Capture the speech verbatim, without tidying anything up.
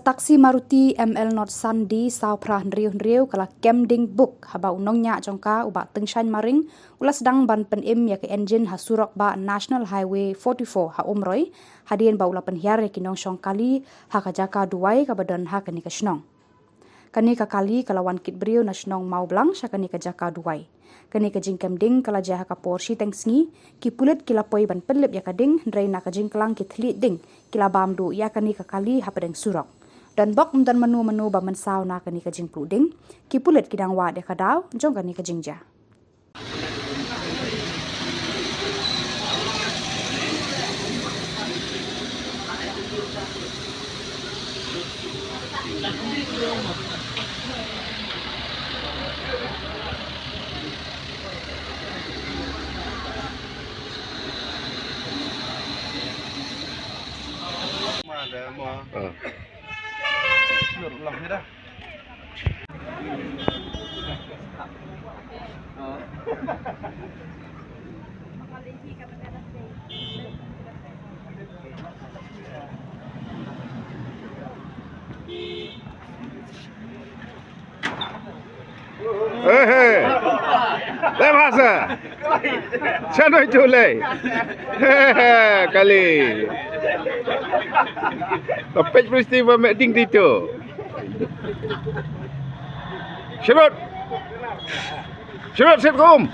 Taksi Maruti M L not san D saw phra hynriew hynriew ka la kem ding buk haba u nongñiah jong ka u Bah Tyngshaiñ Maring u la sdang ban pynim ïa ka engine ha surok bah National Highway forty-four ha Umroi, hadien ba u la pynhiar ïa ki nongshong kali ha ka jaka duwai kaba don ha kane ka shnong. Kane ka kali ka la wan kit briew na shnong Mawblang sha kane ka jaka duwai. Kane ka jingkem ding ka la jia ha ka por shiteng sngi, ki pulit ki la poi ban pynlip ïa ka ding, hynrei na ka jingklang ki thylliej ding ki la bam duh ïa kane ka kali hapdeng surok. Don bok ym don mano mano ba mynsaw na kane ka jingpluh ding, ki pulit ki dang wad ïa ka daw jong kane ka jingjia. Ehe. Lem hasa. Chanoi chulei. Ehe, kali. Tapej pristi ba me ding dito. Shirut. Shirut sit kum.